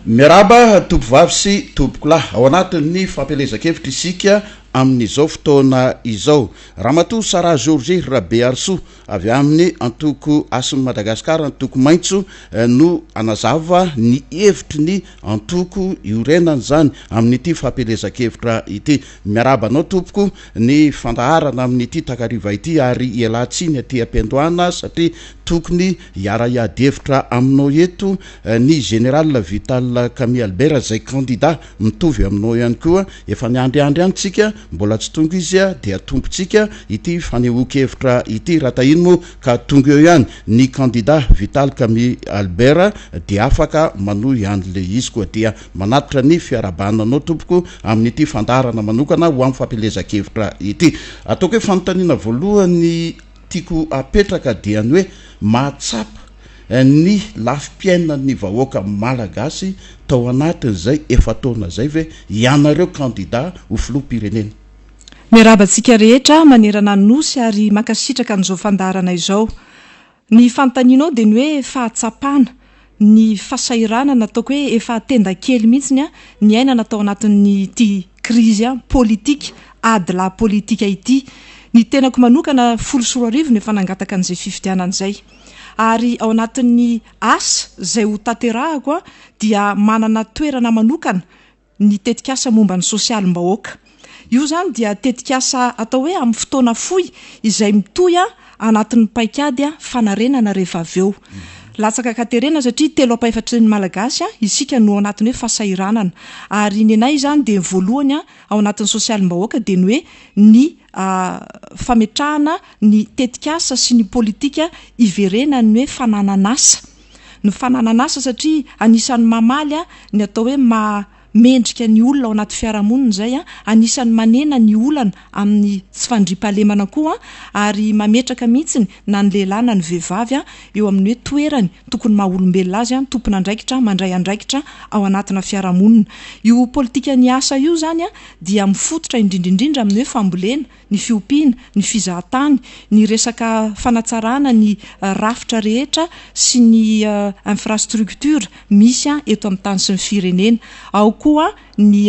Miarahaba tompovavy sy tompokolahy. Ao anatin'ny fampielezan-kevitra isika amin'izao fotoana izao. Ramatoa Sarah Georget Rabearisoa avy amin'ny antoko Hasin'i Madagasikara, antoko Maitso no hanazava ny hevitry ny antoko iorenany izany amin'ity fampielezan-kevitra ity. Miarahaba anao tompoko ny fandaharana amin'ity takariva ity ary ialahy tsiny aty am-piandohana satria tokony hiara-hiady hevitra aminao eto ny Général Vital Camille Albert izay kandida mitovy aminao ihany koa. Efa niandriandry ihany tsika, mbola tsy tonga izy dia tompontsika ity fanehoan-kevitra ity. Raha tahiny moa ka tonga eo ihany ny kandida Vital Camille Albert dia afaka manohy an'ilay izy koa. Dia manatitra ny fiarahabana anao tompoko amin'ity fandaharana manokana ho amin'ny fampielezan-kevitra ity. Ataoko hoe fanontaniana voalohany tiako apetraka dia ny hoe mahatsapa ny lafim-piainan'ny vahoaka malagasy tao anatin'izay efa-taona izay ve ianareo kandida ho filoham-pirenena? Miarahaba antsika rehetra manerana ny Nosy ary mankasitraka an'izao fandaharana izao. Ny fanontanianao dia ny hoe fahatsapana ny fahasahiranana ataoko hoe efa tenda kely mihitsy niainana tao anatin'ity krizy politika, ady lahy politika ity. Ny tenako manokana 2010 no efa nangataka an'izay fifidianana izay. Ary ao anatin'ny asa izay ho tanterahako dia manana toerana manokana ny tetikasa momba ny sosialim-bahoaka. Io izany dia tetikasa atao hoe amin'ny fotoana fohy izay mitohy anatin'ny paikady fanarenana rehefa avy eo. Latsaka an-katerena satria telo ampahefatry ny Malagasy isika no ao anatin'ny hoe fahasahiranana. Ary ny anay izany dia ny voalohany ao anatin'ny sosialim-bahoaka dia ny hoe ny fametrahana ny tetikasa sy ny politika iverenan'ny hoe fananan'asa. Ny fananan'asa satria anisan'ny mamaly ny atao hoe maha mendrika ny olona ao anaty fiarahamonina izay, anisan'ny manena ny olana amin'ny tsy fandriampahalemana koa ary mametraka mihitsy na ny lehilahy na ny vehivavy eo amin'ny hoe toerany tokony maha olombelona azy, tompon'andraikitra mandray andraikitra ao anatina fiarahamonina. Io politikan'ny asa io izany dia mifototra indrindra indrindra amin'ny hoe fambolena, ny fiompiana, ny fizahan-tany, ny resaka fanatsarana ny rafitra rehetra sy ny infrastructure misy eto amin'ny tany sy ny firenena. Ao koa ny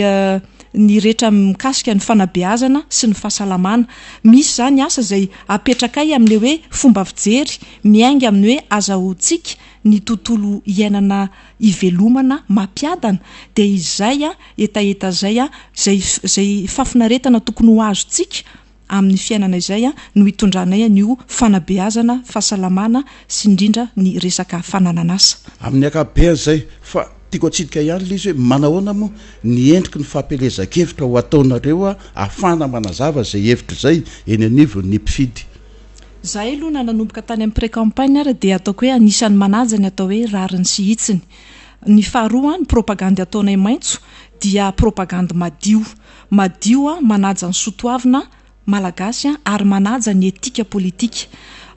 ny rehetra mikasika ny fanabeazana sy ny fahasalamana. Misy izany asa izay apetrakay amin'ilay hoe fomba fijery miainga amin'ny hoe azahoantsika ny tontolo iainana ivelomana mampiadana dia izay hetaheta izay, izay izay fahafinaretana tokony ho azontsika amin'ny fiainana izay no hitondranay an'io fanabeazana, fahasalamana sy indrindra ny resaka fananan'asa. Amin'ny ankapobeny izay, fa tiako atsidika ihany ilay izy hoe manahoana moa ny endriky ny fampielezan-kevitra ho ataonareo ahafahana manazava izay hevitra izay eny anivon'ny mpifidy? Izahay aloha na nanomboka tany amin'ny pré-campagne ary dia ataoko hoe anisan'ny manaja ny atao hoe rariny sy hitsiny. Ny faharoa, ny propagandy ataonay maitso dia propagandy madio. Madio, manaja ny soa toavina malagasy ary manaja ny etika politika.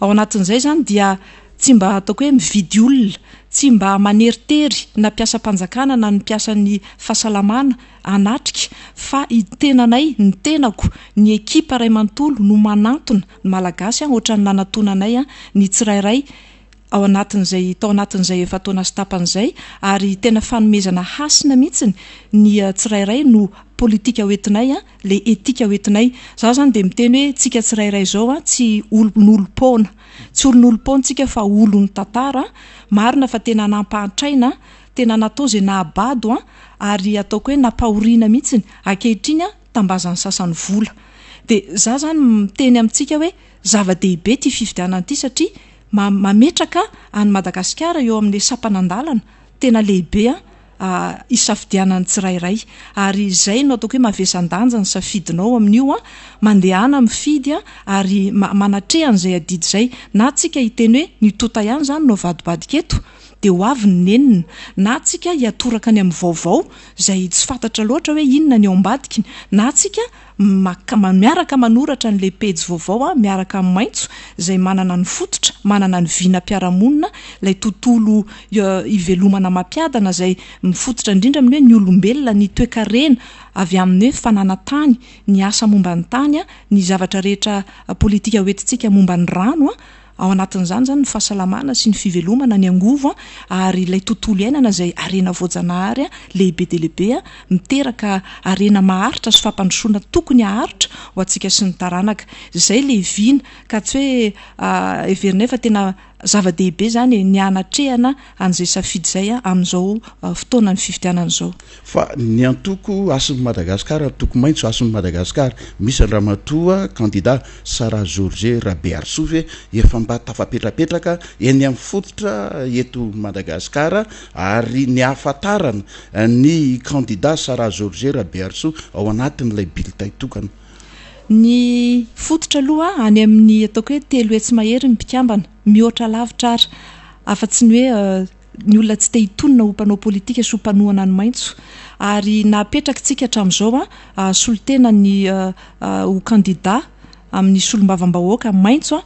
Ao anatin'izay izany dia tsy mba ataoko hoe mividy olona, tsy mba maneritery na mpiasam-panjakana na ny mpiasan'ny fahasalamana hanatrika fa ny tenanay, ny tenako, ny ekipa iray manontolo no manantona ny Malagasy ohatran'ny nanatonanay ny tsirairay ao anatin'izay tao anatin'izay efa-taona sy tapany izay ary tena fanomezana hasina mihitsy ny tsirairay no politika hoentinay, ilay etika hoentinay. Izaho izany dia miteny hoe tsika tsirairay izao tsy olon'olom-poana, tsy olon'olom-poana tsika fa olon'ny tantara, marina fa tena nampahantraina, tena natao izay nahabado ary ataoko hoe nampahoriana mihitsy, ankehitriny tambazan'ny sasany vola. Dia izaho izany miteny amintsika hoe zava-dehibe ity fifidianana ity satria mametraka an'i Madagasikara eo amin'ilay sampanan-dalana tena lehibe hisafidianan'ny tsirairay. Ary izay no ataoko hoe mavesan-danja ny safidinao amin'io, mandehana mifidy ary manatreha an'izay adidy izay. Na tsika hiteny hoe ny tota ihany izany no avadibadika eto dia ho avy ny nenina, na tsika hiatoraka any amin'ny vaovao izay tsy fantatra loatra hoe inona ny ao ambadikiny, na tsika Maka, miaraka manoratra an'ilay pejy vaovao aho miaraka amin'ny maitso izay manana ny fototra, manana ny vinam-piarahamonina, ilay tontolo ivelomana mampiadana izay mifototra indrindra amin'ny hoe ny olombelona, ny toekarena avy amin'ny hoe fananan-tany, ny asa momba ny tany, ny zavatra rehetra politika hoentintsika momba ny rano. Ao anatin'izany izany ny fahasalamana sy ny fivelomana, ny angovo ary ilay tontolo iainana izay harena voajanahary lehibe dia lehibe miteraka harena maharitra sy fampandrosoana tokony haharitra ho antsika sy ny taranaka. Izay ilay vina ka tsy hoe heverinay fa tena zava-dehibe izany e, ny hanatrehana an'izay safidy izay amin'izao fotoanan'ny fifidianana izao. Fa ny antoko Hasin'i Madagasikara, antoko maitso Hasin'i Madagasikara, misy an-dRamatoa kandida Sarah Georget Rabearisoa ve efa mba tafapetrapetraka eny amin'ny fototra eto Madagasikara ary ny ahafantarana ny kandida Sarah Georget Rabearisoa ao anatin'ilay bulletin tokana? Ny fototra aloha any amin'ny ataoko hoe 300 mahery ny mpikambana, mihoatra lavitra ary, afa-tsy ny hoe ny olona tsy te hitonona ho mpanao politika sy ho mpanohana ny maitso ary napetrakitsika hatramin'izao solontena ny ho kandida amin'ny solombavambahoaka maitso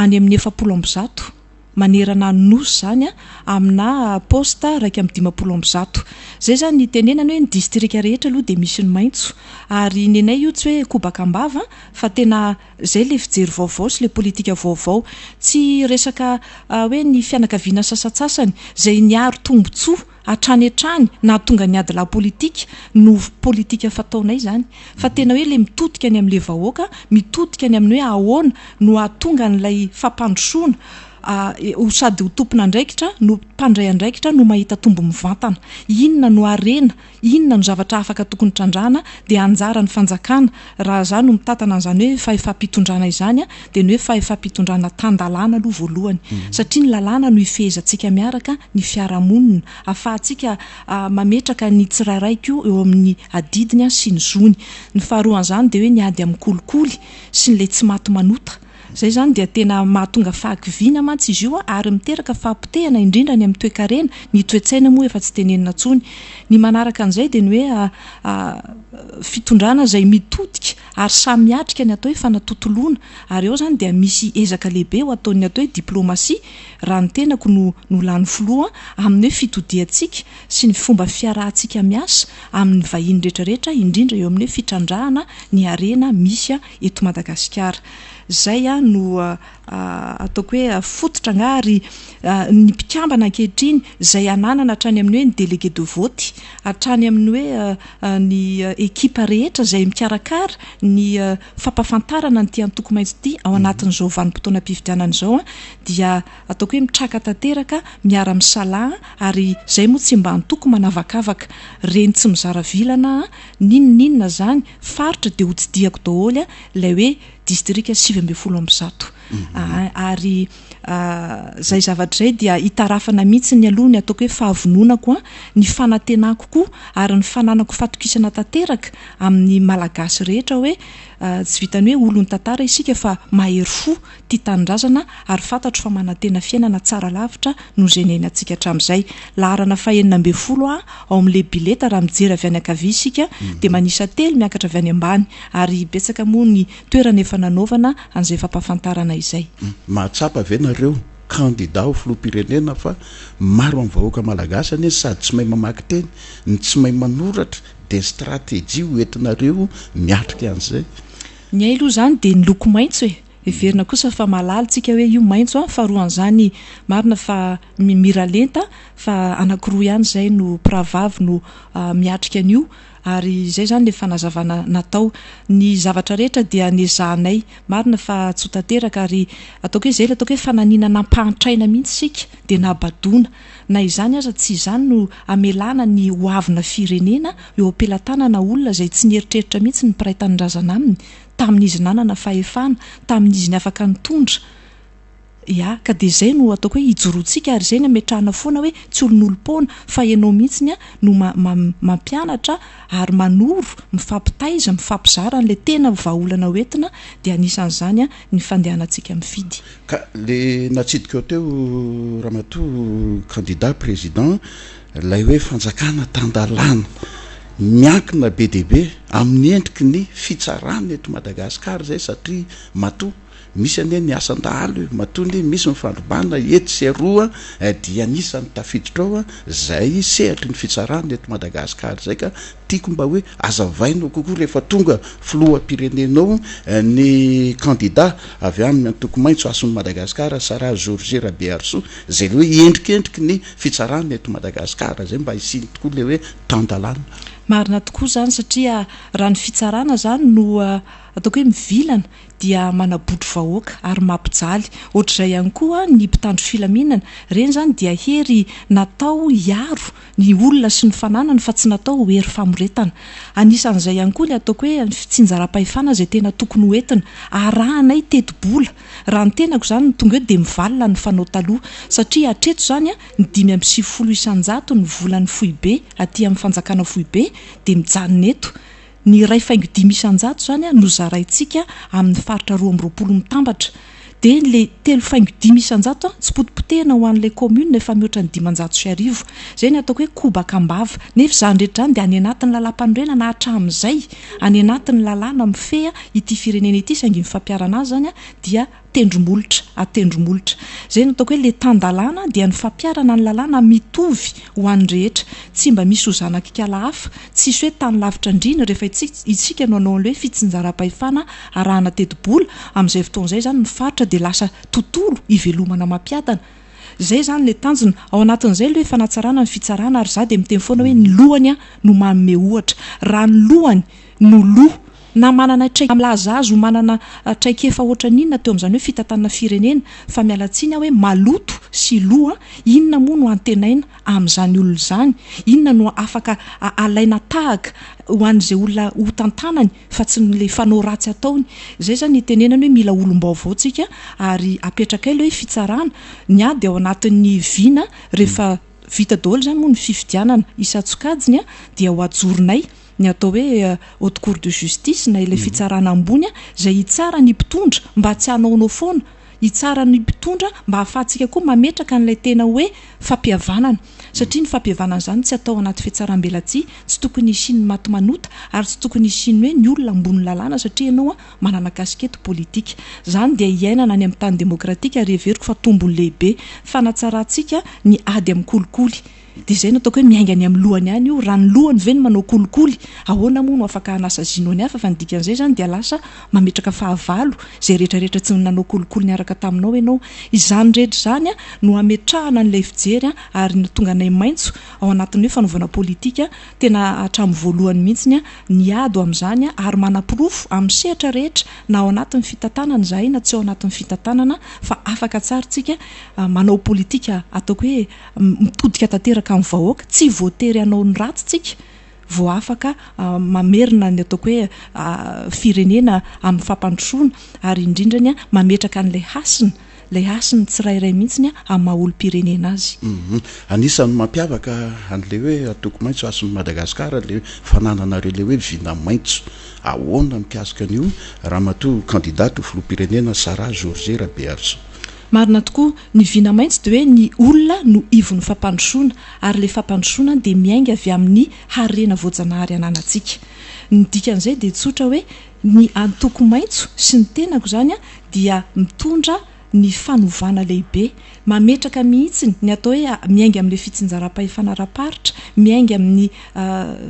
any amin'ny 140 manerana ny nosy izany amina poste 151. Izay izany ny itenenana hoe ny distrika rehetra aloha dia misy ny maitso ary nenay io tsy hoe kobaka am-bava fa tena Izay ilay fijery vaovao sy ilay politika vaovao. Tsy resaka hoe ny fianakaviana sasantsasany izay niaro tombontsoa hatrany hatrany nahatonga ny adilahy politika no politika fataonay izany. Fa tena hoe ilay mitodika any amin'ilay vahoaka, mitodika any amin'ny hoe ahoana no hahatonga an'ilay fampandrosoana ho sady ho tompon'andraikitra no mpandray andraikitra no mahita tombony mivantana. Inona no harena Inona no zavatra afaka tokony trandrahana dia anjaran'ny fanjakana, raha za no mitantana an'izany hoe fahefam-pitondrana izany dia ny hoe fahefam-pitondrana tan-dalàna aloha voalohany satria ny lalàna no ifehezantsika miaraka ny fiarahamonina afahantsika mametraka ny tsirairay koa eo amin'ny adidiny sy ny zony. Ny faharoan'izany dia hoe ny ady amin'ny kolikoly sy ny ilay tsy maty manota. Izay izany dia tena mahatonga fahakiviana mantsy izy io ary miteraka fahapotehana indrindra any amin'ny toekarena, ny toe-tsaina moa efa tsy tenenina intsony. Ny manaraka an'izay dia ny hoe fitondrana izay mitodika ary samy miatrika ny atao hoe fanatontoloana ary ao izany dia misy ezaka lehibe ho ataon'ny atao hoe diplomasia raha ny tenako no no lany filoha amin'ny hoe fitodiantsika sy ny fomba fiarahantsika miasa amin'ny vahiny rehetrarehetra indrindra eo amin'ny hoe fitrandrahana ny harena misy eto Madagasikara. Izay no ataoko hoe fototra angaha ary ny mpikambana ankehitriny izay ananana hatrany amin'ny hoe ny délégué de vote, hatrany amin'ny hoe ny ekipa rehetra izay mikarakara ny fampahafantarana an'ity antoko maitso ity ao anatin'izao vanim-potoanam-pifidianana izao dia ataoko hoe mitraka tanteraka, miara-misalahy ary izay moa tsy mba antoko manavakavaka, reny tsy mizara vilana n'inon'inona izany faritra dia hotsidihako daholo ilay hoe distrika 119 ary izay zavatra izay dia hitarafana mihitsy ny aloha ny ataoko hoe fahavononako, ny fanantenako koa ary ny fananako fatokisana tanteraka amin'ny Malagasy rehetra hoe tsy vitan'ny hoe olon'ny tantara isika fa mahery fo tia tanindrazana ary fantatro fa manantena fiainana tsara lavitra noho izay niainantsika hatramin'izay. Laharana faha-16 aho ao amin'ilay bileta raha mijery avy any ankavia isika dia manisa telo miakatra avy any ambany ary betsaka moa ny toerana efa nanaovana an'izay fampahafantarana izay. Mahatsapa ve nareo kandida ho filoham-pirenena fa maro amin'ny vahoaka malagasy anie sady tsy mahay mamaky teny no tsy mahay manoratra dia stratégie ho entinareo miatrika an'izay? Ny ahy aloha izany dia ny loko maitso e! Heverina kosa fa mahalala tsika hoe io maitso an, faharoan'izany marina fa miralenta fa anakiroa ihany izay no mpirahavavy no miatrika an'io ary izay izany ilay fanazavana natao. Ny zavatra rehetra dia nezahanay, marina fa tsy ho tanteraka ary ataoko hoe izay ilay ataoko hoe fananiana nampahantraina mihitsy isika dia nabadoana. Na izany aza tsy izany no hamelana ny hoavina firenena eo am-pelatanana olona izay tsy nieritreritra mihitsy ny mpiray tanindrazana aminy tamin'izy nanana fahefana, tamin'izy ny afaka nitondra, ya, ka dia izay no ataoko hoe ijoroantsika ary izay no ametrahana foana hoe tsy olon'olom-poana fa ianao mihitsiny no mampianatra ary manoro, mifampitaiza, mifampizara an'ilay tena vahaolana ho entina dia anisan'izany ny fandehanantsika mifidy. Ka le natsidikao teo ramatoa candidat président ilay hoe fanjakana tan-dalàna miankina be dia be amin'ny endriky ny fitsarana eto Madagasikara izay satria matoa. Misy anie ny asan-dahalo e, matoa anie misy ny fandrobana etsy sy eroa dia anisan'ny tafiditra ao izay sehatry ny fitsarana eto Madagasikara izay ka tiako mba hoe azavaina kokoa rehefa tonga filoham-pirenena ao ny kandida avy amin'ny antoko Maitso Hasin'i Madagasikara Sarah Georget Rabearisoa izay le hoe endrikendriky ny fitsarana eto Madagasikara izay mba hisiany tokoa le hoe tan-dalàna. Marina tokoa izany satria raha ny fitsarana izany no ataoko hoe mivilana dia manabotry vahoaka ary mampijaly. Ohatr'izay ihany koa ny mpitandro filaminana. Ireny izany dia hery natao hiaro ny olona sy ny fananany fa tsy natao ho hery famoretana. Anisan'izay ihany koa ny ataoko hoe ny fitsinjaram-pahefana izay tena tokony ho entina. Arahanay teti-bola. Raha ny tenako izany no tonga eo dia mivalona ny fanao taloha. Satria hatreto izany ny 95 isan-jato ny volan'ny foibe aty amin'ny fanjakana foibe dia mijanona eto. Ny 1.5% izany no zaraintsika amin'ny faritra 22 mitambatra. Dia ilay 3.5% tsy potipotehina ho an'ilay commune efa mihoatra ny 1500. Izay ny ataoko hoe kobaka am-bava. Nefa izany rehetra izany dia any anatin'ny lalàmpanorenana hatramin'izay, any anatin'ny lalàna mifehy ity firenena ity saingy ny fampiharana azy izany dia tendromolotra atendromolotra. Izay no ataoko hoe le tan-dalàna dia ny fampiharana ny lalàna mitovy ho an'ny rehetra. Tsy mba misy ho zanak'ikala hafa, tsisy hoe tany lavitra andriana rehefa isika no hanao an'ilay hoe fitsinjaram-pahefana arahana tetibola, amin'izay fotoana izay izany ny faritra dia lasa tontolo ivelomana mampiadana. Izay izany ilay tanjona. Ao anatin'izay ilay hoe fanatsarana ny fitsarana ary izaho dia miteny foana hoe ny lohany no manome ohatra. Raha ny lohany no loha Na manana traikefa milaza azy ho manana traikefa ohatran'inona teo amin'izany hoe fitantanana firenena, fa miala tsiny aho hoe maloto sy lo an, inona moa no antenaina amin'izany olona izany? Inona no afaka alaina tahaka ho an'izay olona ho tantanany fa tsy ny le fanao ratsy ataony? Izay izany itenenana hoe mila olom-baovao tsika ary apetrakay le hoe fitsarana, ny ady ao anatin'ny vina rehefa vita daholo izany moa ny fifidianana isan-tsokajiny dia ho ajoronay ny atao hoe Haute Cour de Justice na ilay fitsarana ambony izay hitsara ny mpitondra mba tsy hanaonao foana, hitsara ny mpitondra mba hahafahantsika koa mametraka an'ilay tena hoe fampihavanana satria ny fampihavanana izany tsy atao anaty fihatsaram-belatsihy, tsy tokony hisian'ny maty manota ary tsy tokony hisian'ny hoe ny olona ambony lalàna satria ianao manana kasikety politika. Izany dia iainana any amin'ny tany demokratika ary heveriko fa tombony lehibe fanatsarantsika ny ady amin'ny kolikoly. Dia izay no ataoko hoe miainga any amin'ny lohany any io, raha ny lohany ve no manao kolikoly, ahoana moa no afaka hanasazianao ny hafa fa ny dikan'izay izany dia lasa mametraka fahavalo izay rehetra rehetra tsy nanao kolikoly niaraka taminao ianao. Izany rehetra izany no hametrahana an'ilay fijery ary nahatonga anay maitso ao anatin'ny hoe fanaovana politika tena hatramin'ny voalohany mihitsy niady ho amin'izany ary manaporofo amin'ny sehatra rehetra na ao anatin'ny fitantanana izahay na tsy ao anatin'ny fitantanana fa afaka tsara isika manao politika ataoko hoe mitodika tanteraka amin'ny vahoaka, tsy voatery hanao ny ratsy tsika vao afaka mamerina ny ataoko hoe firenena amin'ny fampandrosoana ary indrindra ny mametraka an'ilay hasina, ilay hasin'ny tsirairay mihitsy amin'ny maha olom-pirenena azy. Anisan'ny mampiavaka an'ilay hoe antoko maitso hasin'i Madagasikara ilay fanananareo ilay hoe vina maitso. Ahoana mikasika an'io Ramatoa kandida ho filoham-pirenena Sarah Georget Rabearisoa? Marina tokoa, ny vina maitso dia hoe ny olona no ivon'ny fampandrosoana ary ilay fampandrosoana dia miainga avy amin'ny harena voajanahary ananantsika. Ny dikan'izay dia tsotra hoe ny antoko maitso sy ny tenako izany dia mitondra ny fanovana lehibe, mametraka mihitsy ny atao hoe miainga amin'ilay fitsinjaram-pahefana ara-paritra, miainga amin'ny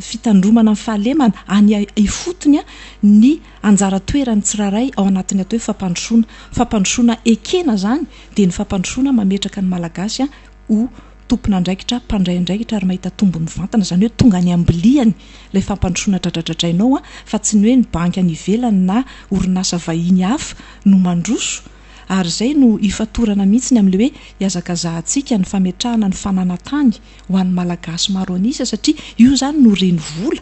fitandromana ny fahalemana any ifotony ny anjara toeran'ny tsirairay ao anatin'ny atao hoe fampandrosoana. Fampandrosoana ekena izany dia ny fampandrosoana mametraka ny Malagasy ho tompon'andraikitra, mpandray andraikitra ary mahita tombony mivantana, izany hoe tonga any am-biliany ilay fampandrosoana dradradradrainao fa tsy ny hoe ny banky any ivelany na orinasa vahiny hafa no mandroso ary izay no ifatorana mihitsy ny amin'ilay hoe ihazakazahantsika ny fametrahana ny fananantany ho an'ny Malagasy maro an'isa satria io izany no renivola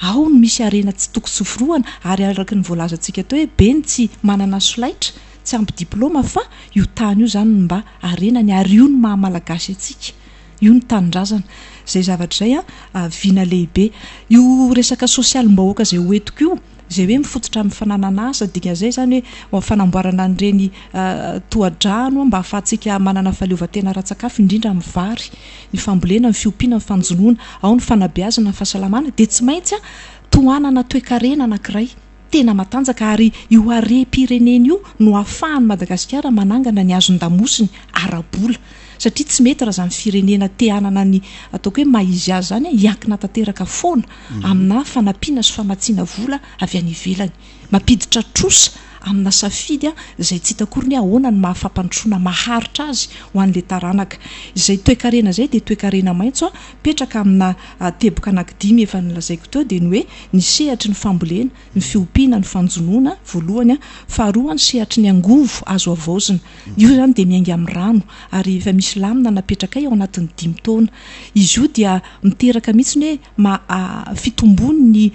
Ao no misy harena tsy toko tsy forohana ary araka ny voalazantsika teo hoe be ny tsy manana solaitra, tsy ampy diplaoma fa io tany io izany no mba harenany ary io no maha malagasy antsika, io no tanindrazana. Izay zavatra izay an, vina lehibe. Io resaka sosialim-bahoaka izay ho entiko io, izay hoe mifototra amin'ny fananana asa, dikan'izay izany hoe fanamboarana an'ireny tohadrano mba hahafahantsika manana fahaleovantena ara-tsakafo indrindra amin'ny vary. ny fambolena, ny fiompiana, ny fanjonoana, ao ny fanabeazana, ny fahasalamana, dia tsy maintsy tohanana toekarena anankiray. tena matanjaka ary io harem-pirenena io no ahafahan'i Madagasikara manangana ny hazon-damosiny ara-bola satria tsy mety raha izany firenena te hanana ny ataoko hoe maha izy azy izany hiankina tanteraka foana amina fanampiana sy famatsiana vola avy any ivelany. Mampiditra trosa amina safidy izay tsy hita akory ny hoe ahoana ny maha fampandrosoana maharitra azy ho an'ilay taranaka. Izay toekarena izay dia toekarena maitso mipetraka amina teboka anankidimy efa nolazaiko teo dia ny hoe ny sehatry ny fambolena, ny fiompiana, ny fanjonoana voalohany, faharoa ny sehatry ny angovo azo havaozina. Io izany dia miainga amin'ny rano ary efa misy lamina napetrakay ao anatin'ny dimy taona. Izy io dia miteraka mihitsy ny hoe maha fitombony ny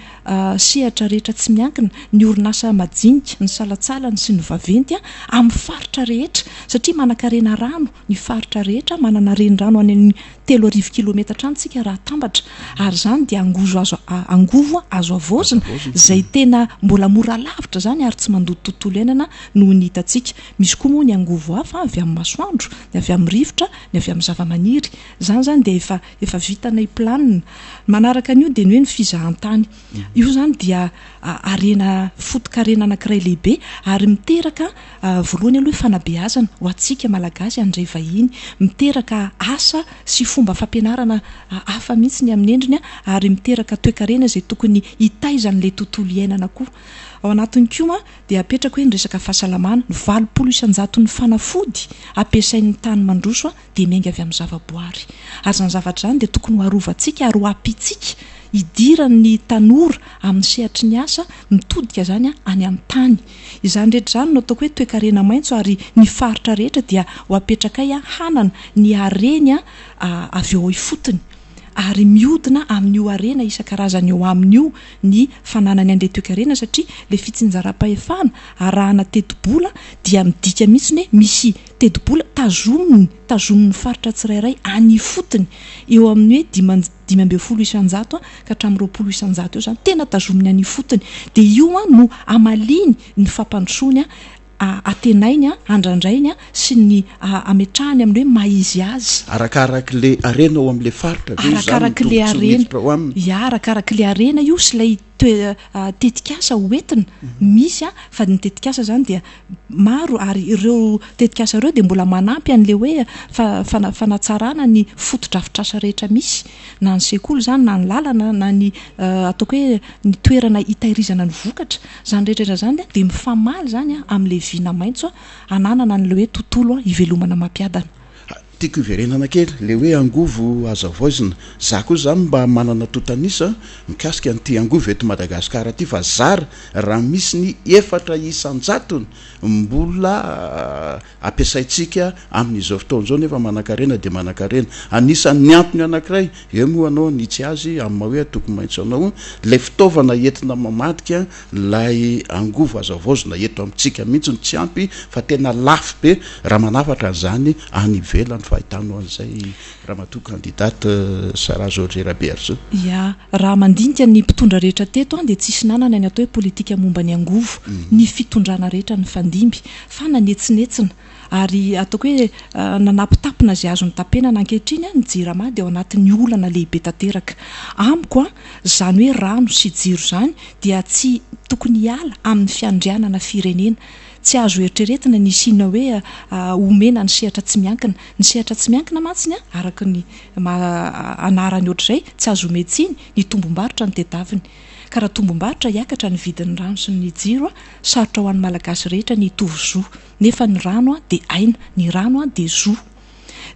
sehatra rehetra tsy miankina, ny orinasa majinika, ny salantsalany sy ny vaventy amin'ny faritra rehetra satria manankarena rano ny faritra rehetra, manana renirano any amin'ny 3000 kilometatra any tsika raha atambatra ary izany dia angozo azo angovo azo havaozina izay tena mbola mora lavitra izany ary tsy mandoto tontolo iainana noho ny hitantsika. Misy koa moa ny angovo hafa avy amin'ny masoandro, ny avy amin'ny rivotra, ny avy amin'ny zavamaniry. Izany izany dia efa efa vitanay planina. Ny manaraka an'io dia ny hoe ny fizahantany. Io izany dia harena fotokarena anankiray lehibe ary miteraka voalohany aloha fanabeazana ho antsika Malagasy handray vahiny, miteraka asa sy fomba fampianarana hafa mihitsy ny amin'ny endriny ary miteraka toekarena izay tokony hitaiza an'ilay tontolo iainana koa. Ao anatiny koa dia apetrako hoe ny resaka fahasalamana, ny 80 isan-jaton'ny fanafody ampiasain'ny tany mandroso dia miainga avy amin'ny zavaboary. Ary izany zavatra izany dia tokony ho arovantsika ary ho ampiantsika hidiran'ny tanora amin'ny sehatry ny asa mitodika izany any amin'ny tany. Izany rehetra izany no ataoko hoe toekarena maitso ary ny faritra rehetra dia ho apetrakay hanana ny hareny avy eo ifotony ary mihodina amin'io harena isan-karazany eo aminy io ny fananany an'ilay toekarena satria ilay fitsinjaram-pahefana arahana tetibola dia midika mihitsy hoe misy tetibola tazominy tazomin'ny faritra tsirairay any ifotony eo amin'ny hoe diman 15% ka hatramin'ny 20% eo izany tena tazominy any ifotony dia io no hamaliany ny fampandrosoany antenainy andrandrainy sy ny ametrahany amin'ny hoe maha izy azy. Arakarak'ilay harena ao amin'ilay faritra ve izany no tombontsoa miditra ao aminy? Ya, arakarak'ilay harena io sy ilay toe tetikasa ho entina misy fa ny tetikasa izany dia maro ary ireo tetikasa ireo dia mbola manampy an'ilay hoe fanatsarana ny fotodrafitrasa rehetra misy na ny sekoly izany na ny lalana na ny ataoko hoe ny toerana hitahirizana ny vokatra, izany rehetra rehetra izany dia mifamaly izany amin'ilay vina maitso hananana an'ilay hoe tontolo hivelomana mampiadana. Tiako hiverenana kely le hoe angovo azo havaozina. Za koa zany mba manana antontan'isa mikasika an'ity angovo eto Madagasikara ity fa zara raha misy ny 4% mbola ampiasaintsika amin'izao fotoana izao nefa manankarena dia manankarena. Anisan'ny antony anankiray, eo moa anao nitsy azy amin'ny maha hoe antoko maitso anao, ilay fitaovana entina mamadika ilay angovo azo havaozina eto amintsika mihitsy no tsy ampy fa tena lafo be raha manafatra an'izany any ivelany fahitanao an'izay Ramatoa candidate Sarah Georget Rabearisoa. Ya, raha mandinika ny mpitondra rehetra teto dia tsisy nanana ny atao hoe politika momba ny angovo ny fitondrana rehetra nifandimby fa nanetsinetsina ary ataoko hoe nanapitapina izay azony tapenana ankehitriny ny jirama dia ao anatin'ny olana lehibe tanteraka. Amiko izany hoe rano sy jiro izany dia tsy tokony hiala amin'ny fiandrianana firenena. Tsy azo eritreretina ny hisiana hoe omena ny sehatra tsy miankina. Ny sehatra tsy miankina mantsy araka ny maha anarany ohatr'izay, tsy azo omen-tsiny, ny tombom-barotra no tedaviny. Ka raha tombom-barotra hiakatra ny vidin'ny rano sy ny jiro, sarotra ho an'ny Malagasy rehetra ny hitovy zo. Nefa ny rano dia aina, ny rano dia zo.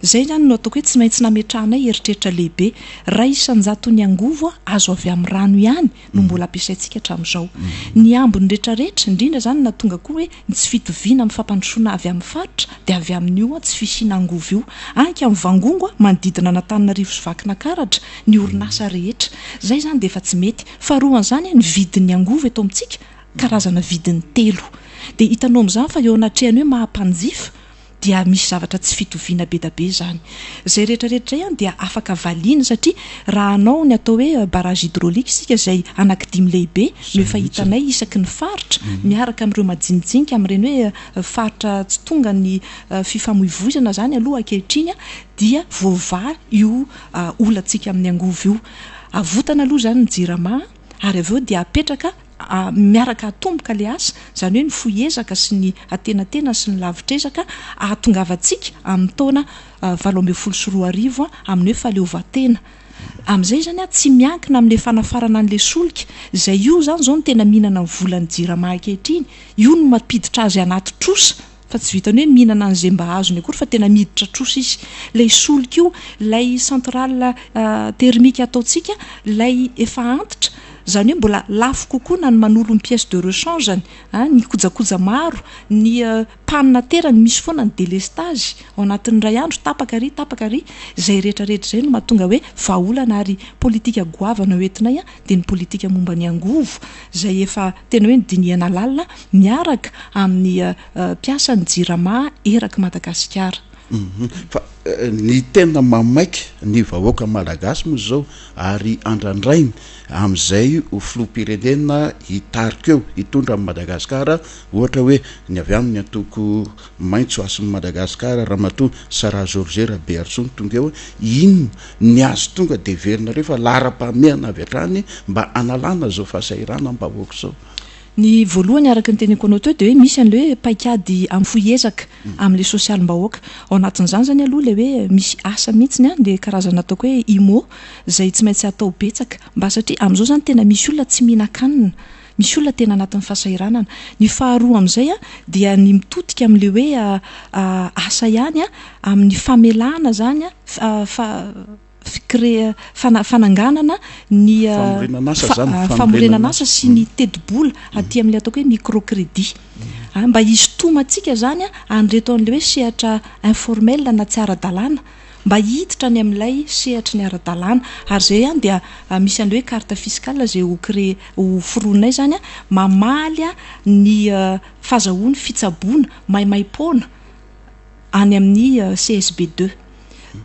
Izay izany no ataoko hoe tsy maintsy nametrahanay eritreritra lehibe. Iray isan-jaton'ny angovo azo avy amin'ny rano ihany no mbola ampiasaintsika hatramin'izao. Ny ambiny rehetrarehetra, indrindra izany nahatonga koa hoe ny tsy fitoviana amin'ny fampandrosoana avy amin'ny faritra dia avy amin'io tsy fisiana angovo io. Anka mivangongo manodidina an'Antananarivo sy Vakinakaratra ny orinasa rehetra. Izay izany dia efa tsy mety. Faharoan'izany, ny vidin'ny angovo eto amintsika karazana vidiny telo. Dia hitanao amin'izany fa eo anatrehan'ny hoe maha mpanjifa dia misy zavatra tsy fitoviana be da be izany. Izay rehetra rehetra izay dia afaka valiana satria raha hanao ny atao hoe barrage hydraulique isika izay anankidimy lehibe no efa hitanay isaky ny faritra miaraka amin'ireo majinijinika amin'ireny hoe faritra tsy tonga ny fifamoivoizana izany aloha ankehitriny dia voavaha io olantsika amin'ny angovo io. Avotana aloha izany ny jirama ary avy eo dia apetraka. miaraka atomboka ilay asa, izany hoe ny fohy ezaka sy ny antenantenany sy ny lavitr'ezaka ahatongavantsika amin'ny taona 2018 amin'ny hoe fahaleovantena. Amin'izay izany tsy miankina amin'ilay fanafarana an'ilay solika, izay io izany izao no tena mihinana ny volan'ny Jirama ankehitriny, io no mampiditra azy anaty trosa fa tsy vitan'ny hoe mihinana an'izay mba azony akory fa tena miditra trosa izy. Ilay solika io, ilay centrale thermique ataontsika, ilay efa antitra, izany hoe mbola lafo kokoa na ny manolo ny pièce de rechange-ny, ny kojakoja maro, ny panne aterany, misy foana ny délestage ao anatin'ny iray andro, tapaka ary, tapaka ary, izay rehetra rehetra izay no mahatonga hoe vahaolana ary politika goavana ho entinay dia ny politika momba ny angovo izay efa tena hoe nodinihana lalina miaraka amin'ny mpiasan'ny Jirama eraky Madagasikara. Fa ny tena mamaika ny vahoaka malagasy moa izao ary andrandrainy amin'izay ho filoham-pirenena hitarika eo, hitondra an'i Madagasikara, ohatra hoe ny avy amin'ny antoko Maitso Hasin'i Madagasikara, Ramatoa Sarah Georget Rabearisoa no tonga eo, inona ny azo tonga dia heverinareo fa laharam-pahamehana avy hatrany mba hanalana izao fahasahiranam-bahoaka izao? Ny voalohany araka ny teneniko anao teo dia hoe misy an'ilay hoe paikady amin'ny fohy ezaka amin'ilay sosialim-bahoaka. Ao anatin'izany izany aloha ilay hoe misy asa mihitsiny an, ilay karazana ataoko hoe IMO izay tsy maintsy atao betsaka mba satria amin'izao izany tena misy olona tsy mihinan-kanina, misy olona tena anatin'ny fahasahiranana. Ny faharoa amin'izay an dia ny mitodika amin'ilay hoe asa ihany an, amin'ny famelana izany an fa Fikre, fana, fananganana ny Famorenan'asa izany, famorenan'asa sy ny tetibola aty amin'ilay ataoko hoe micro-crédit. Mba hisintomantsika izany an'ireto an'ilay hoe sehatra informel na tsy ara-dalàna, mba hiditra any amin'ilay sehatry ny ara-dalàna. Ary izay ihany dia misy an'ilay hoe carte fiscale izay ho créer, ho foroninay izany mamaly ny fahazahoany fitsaboana maimaim-poana. any amin'ny CSB deux.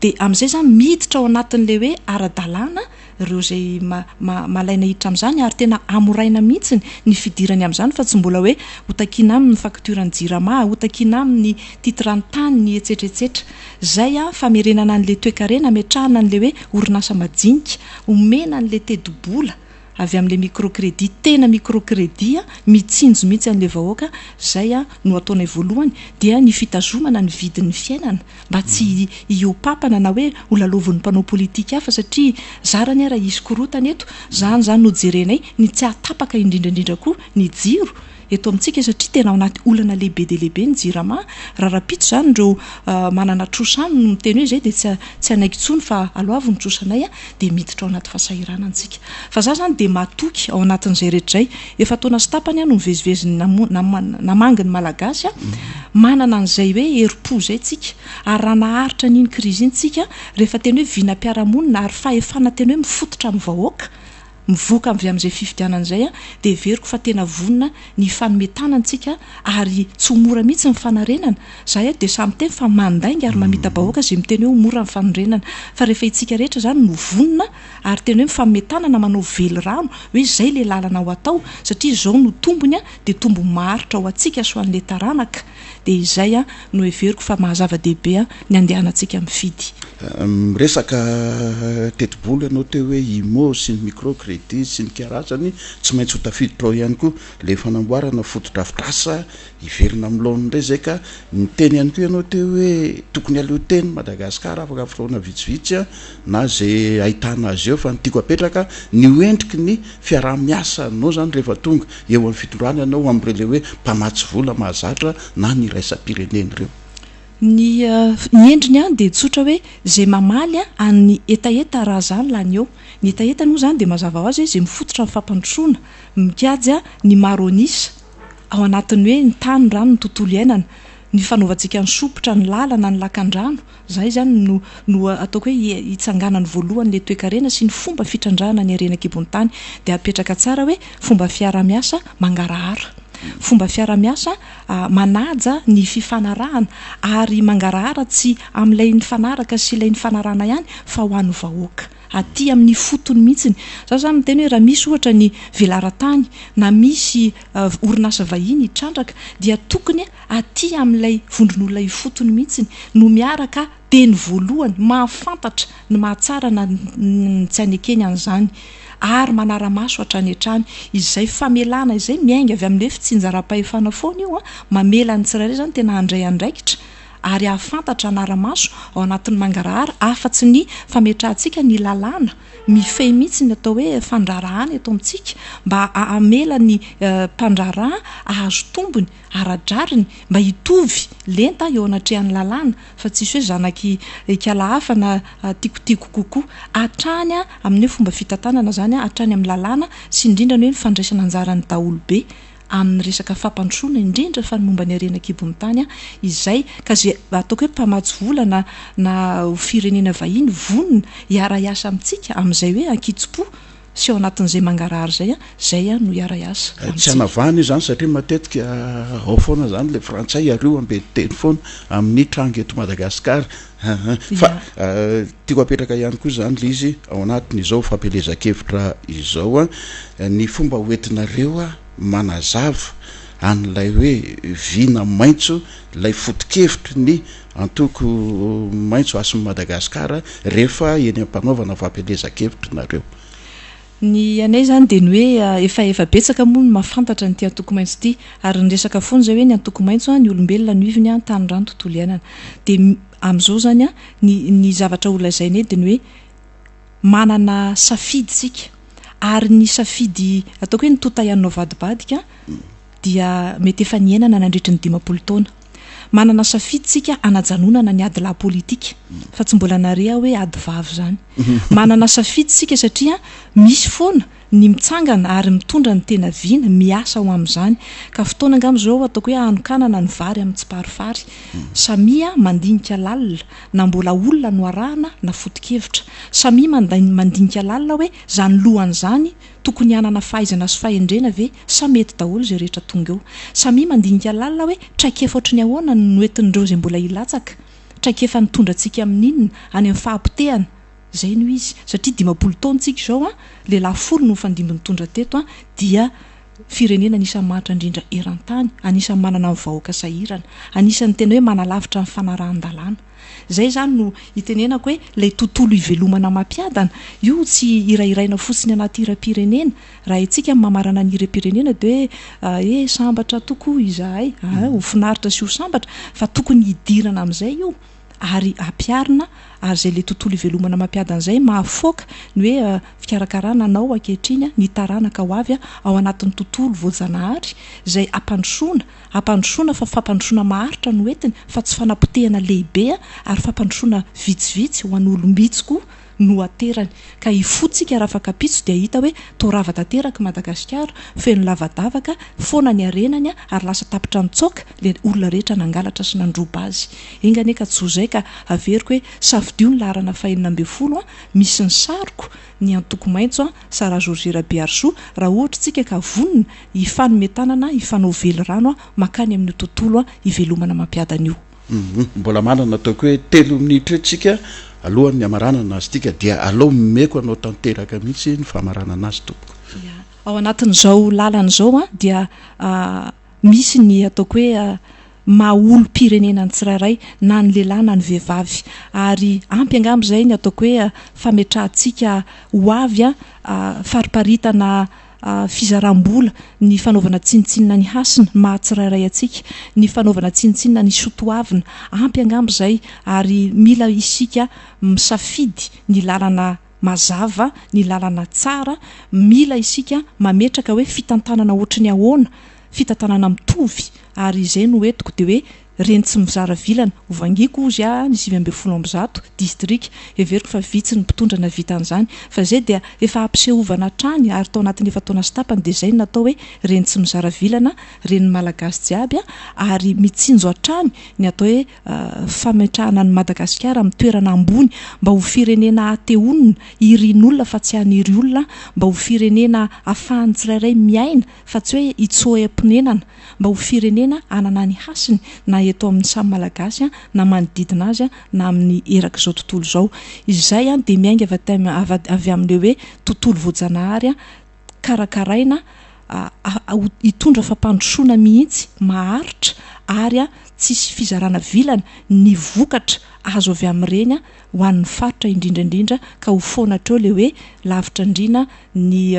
Dia amin'izay izany miditra ao anatin'ilay hoe ara-dalàna ireo izay malaina hiditra amin'izany ary tena hamoraina mihitsy ny fidirany amin'izany fa tsy mbola hoe ho takiana aminy ny facture ny jirama, ho takiana aminy ny titre ny tany, ny etsetra etsetra. Izay famerenana an'ilay toekarena, ametrahana an'ilay hoe orinasa majinika, omena an'ilay tetibola. avy amin'ilay micro-crédit, tena micro-crédit mitsinjo mihitsy an'ilay vahoaka, izay no ataonay voalohany, dia ny fitazomana ny vidin'ny fiainana mba tsy hihoa-papana na hoe ho lalaovin'ny mpanao politika hafa satria zara anie raha hisy korontana eto, izany izany no jerenay, ny tsy hahatapaka indrindra indrindra koa ny jiro eto amintsika satria tena ao anaty olana lehibe dia lehibe ny jirama, raha rahampitso izany ireo manana trosa aminy no miteny hoe izay dia tsy tsy hanaiky intsony fa aloavy ny trosanay dia miditra ao anaty fahasahiranana isika. Fa za izany dia matoky ao anatin'izay rehetra izay, efa taona sy tapany aho no mivezivezy namangy ny Malagasy, manana an'izay hoe herim-po izay tsika ary raha naharitra an'iny krizy iny tsika rehefa tena hoe vinam-piarahamonina ary fahefana tena hoe mifototra amin'ny vahoaka, Mivoaka avy amin'izay fifidianana izay dia heveriko fa tena vonona ny hifanome tanana isika ary tsy ho mora mihitsy ny fanarenana. Izahay eto dia samy miteny fa mandainga ary mamita-bahoaka izay miteny hoe ho mora ny fanorenana. Fa rehefa itsika rehetra izany no vonona ary tena hoe mifanome tanana manao velirano hoe izay ilay lalana ho atao satria izao no tombony dia tombony maharitra ho antsika sy ho an'ilay taranaka. Dia izay no heveriko fa maha zava-dehibe ny andehanantsika mifidy. Miresaka tetibola ianao teo hoe IMO sy ny micro crédit sy ny karazany, tsy maintsy ho tafiditra ao ihany koa ilay fanamboarana fotodrafitrasa hiverina amin'ny laoniny indray izay ka niteny ihany koa ianao teo hoe tokony aleo teny Madagasikara afaka fotoana vitsivitsy na izay ahitana azy eo fa ny tiako apetraka ny ho endriky ny fiaraha-miasa anao izany rehefa tonga eo amin'ny fitondrana ianao amin'ireo ilay hoe mpamatsy vola mahazatra na ny iraisam-pirenena ireo. Ny ny endriny an dia tsotra hoe izay mamaly an'ny hetaheta raha zany lany eo. Ny hetaheta moa izany dia mazava ho azy hoe izay mifototra amin'ny fampandrosoana, mikajy ny maro an'isa ao anatin'ny hoe ny tany, ny rano, ny tontolo iainana, ny fanaovantsika ny sompitra, ny lalana, ny lakandrano. Izay izany no no ataoko hoe hitsanganany voalohany ilay toekarena sy ny fomba fitrandrahana ny harena an-kibon'ny tany. Dia apetraka tsara hoe fomba fiaraha-miasa mangarahara. Fomba fiaraha-miasa manaja ny fifanarahana ary mangarahara tsy amin'ilay nifanaraka sy ilay nifanarahana ihany fa ho an'ny vahoaka aty amin'ny fotony mihitsiny. Za zany miteny hoe raha misy ohatra ny velaran-tany na misy orinasa vahiny hitrandraka dia tokony aty amin'ilay vondron'olona ifotony mihitsiny no miaraka teny voalohany mahafantatra ny mahatsara na ny tsy anekeny an'izany. ary manara-maso hatrany hatrany. Izay famelana izay miainga avy amin'ny hoe fitsinjaram-pahefana foana io, mamela ny tsirairay izany tena handray andraikitra ary hahafantatra hanara-maso ao anatin'ny mangarahara afa-tsy ny fametrahantsika ny lalàna mifehy mihitsy ny atao hoe fandraharahana eto amintsika mba hamela ny mpandraharaha hahazo tombony ara-drariny mba hitovy lenta eo anatrehan'ny lalàna fa tsisy hoe zanak'i ikala hafa na tiako kokoa hatrany amin'ny hoe fomba fitantanana izany hatrany amin'ny lalàna sy indrindra ny hoe ny fandraisana anjaran'ny daholobe amin'ny resaka fampandrosoana indrindra fa ny momba ny harena an-kibon'ny tany izay ka izay ataoko hoe mpamatsy vola na na firenena vahiny vonona hiara-hiasa amintsika amin'izay hoe ankitsim-po sy ao anatin'izay mangarahara izay, izay no hiara-hiasa Tsy amintsika. hanavahana io izany satria matetika ao foana izany ilay frantsay ary io ambetiteny foana amin'ny tranga eto Madagasikara. Fa tiako apetraka ihany koa izany ilay izy ao anatin'izao fampielezan-kevitra izao, ny fomba hoentinareo manazava an'ilay hoe vina maitso, ilay foto-kevitry ny antoko Maitso Hasin'i Madagasikara rehefa eny am-panaovana fampielezan-kevitra nareo. Ny anay izany dia ny hoe efa efa betsaka moa no mahafantatra an'ity antoko maitso ity ary niresaka foana izay hoe ny antoko maitso ny olombelona no ivony tany rano tontolo iainana dia amin'izao izany ny ny zavatra ho lazainay dia ny hoe manana safidy isika ary ny safidy ataoko hoe ny tota ihany no avadibadika dia mety efa niainana nandritry ny 50 taona. Manana safidy tsika hanajanonana ny ady lahy politika fa tsy mbola nare aho hoe ady vavy izany. Manana safidy tsika satria misy foana ny mitsangana ary mitondra ny tena vina, miasa ho amin'izany. Ka fotoana angamba izao ataoko hoe hanokanana ny vary amin'ny tsiparifary. Samia mandinika lalina na mbola olona no arahana na foto-kevitra. Samia mandinika lalina hoe izany lohany izany Tokony hanana fahaizana sy fahendrena ve sa mety daholo izay rehetra tonga eo? Samia mandinika lalina hoe traikefa ohatry ny ahoana no noentin'ireo izay mbola hilatsaka? Traikefa nitondra antsika amin'inona? Any amin'ny fahapotehana? Izay no izy. Satria 50 taona tsika izao an, lehilahy folo no nifandimby nitondra teto an, dia firenena anisan'ny mahantra indrindra eran-tany, anisan'ny manana ny vahoaka sahirana, anisan'ny tena hoe manalavitra ny fanarahan-dalàna. Izay izany no itenenako hoe ilay tontolo ivelomana mampiadana, io tsy hirahiraina fotsiny anaty hiram-pirenena. Raha haintsika ny mamarana ny hiram-pirenena dia hoe eh sambatra tokoa izahay, ho finaritra sy ho sambatra, fa tokony hidirana amin'izay io ary ampiharina ary izay ilay tontolo ivelomana mampiadana izay mahafoaka ny hoe fikarakarana anao ankehitriny, ny taranaka ho avy ao anatin'ny tontolo voajanahary izay ampandrosoana Hampandrosoana fa fampandrosoana maharitra no entiny fa tsy fanapotehana lehibe ary fampandrosoana vitsivitsy ho an'olom-bitsy koa no aterany. Ka hifoha tsika rafakapitso dia hahita hoe toa rava tanteraka i Madagasikara, feno lavadavaka, foana ny harenany ary lasa tapitra nitsoaka le olona rehetra nangalatra sy nandroba azy. Enga anie ka tsy ho izay ka averiko hoe safidio ny laharana faha-16 misy ny sariko, ny antoko maitso, Sarah Georget Rabearisoa, raha ohatra tsika ka vonona Hifanome tanana, hifanao velirano mankany amin'io tontolo ivelomana mampiadana io. Mbola manana ataoko hoe telo minitra eo tsika alohan'ny hamaranana azy ity ka dia alao omeko anao tanteraka mihitsy ny famaranana azy tompoko. Ya. Ao anatin'izao lalana izao dia misy ny ataoko hoe maha olom-pirenena ny tsirairay na ny lehilahy na ny vehivavy ary ampy angamba izay ny ataoko hoe fametrahantsika ho avy fariparitana fizaram-bola, ny fanaovana tsinontsinona ny hasina, ny maha tsirairay antsika, ny fanaovana tsinontsinona ny soatoavina, ampy angamba izay ary mila isika misafidy ny lalana mazava, ny lalana tsara, mila isika mametraka hoe fitantanana ohatry ny ahoana, fitantanana mitovy ary izay no entiko dia hoe Reny tsy mizara vilana, ho vangiako hozy aho ny 119 distrika, heveriko fa vitsy ny mpitondra nahavita an'izany, fa izay dia efa hampisehovana hatrany ary tao anatin'ny efa-taona sy tapany dia izay no natao hoe reny tsy mizara vilana, renin'ny Malagasy jiaby ary mitsinjo hatrany ny atao hoe fametrahana an'i Madagasikara amin'ny toerana ambony mba ho firenena hahate-honina, irin'olona fa tsy haniry olona, mba ho firenena ahafahan'ny tsirairay miaina fa tsy hoe hitsoeha-ponenana. mba ho firenena hanana ny hasiny na eto amin'ny samy Malagasy na manodidina azy na amin'ny erak'izao tontolo izao. Izay dia miainga avy amin'ilay hoe tontolo voajanahary karakaraina hitondra fampandrosoana mihitsy maharitra ary tsisy fizarana vilana ny vokatra. azo avy amin'ireny ho an'ny faritra indrindra indrindra ka ho foana hatreo ilay hoe lavitra andriana ny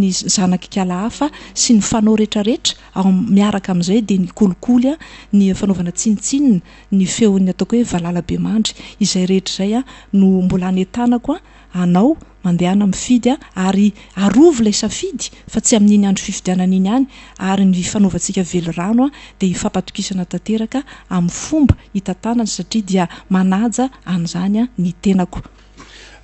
ny zanak'ikala hafa sy ny fanao retraretra ao miaraka amin'izay dia ny kolikoly, ny fanaovana tsinontsinona, ny feon'ny ataoko hoe valalabemandry. Izay rehetra izay no mbola anentanako anao mandehana mifidy ary arovy ilay safidy fa tsy amin'iny andro fifidianana iny ihany ary ny fanaovantsika velirano dia hifampatokisana tanteraka amin'ny fomba hitantanana satria dia manaja an'izany ny tenako.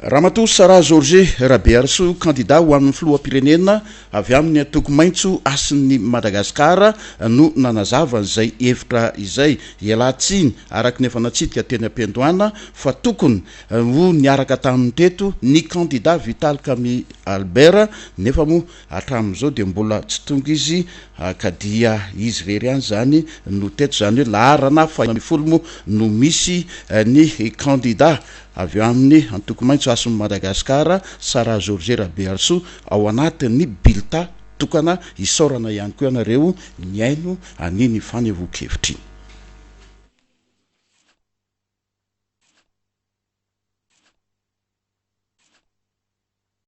Ramatoa Sarah Georget Rabearisoa, kandida ho an'ny filoham-pirenena avy amin'ny antoko Maitso Hasin'i Madagasikara no nanazava an'izay hevitra izay. Ialahy tsiny araka ny efa natsidika teny am-piandohana fa tokony ho niaraka taminy teto ny kandida Vital Camille Albert nefa moa hatramin'izao dia mbola tsy tonga izy ka dia izy irery ihany izany no teto, izany hoe laharana faha-16 moa no misy ny kandida avy amin'ny Antoko Maitso Hasin'i Madagasikara, Sarah Georget Rabearisoa, ao anatin'ny bilta tokana. Isaorana ihany koa ianareo nihaino an'iny fanehoan-kevitra iny.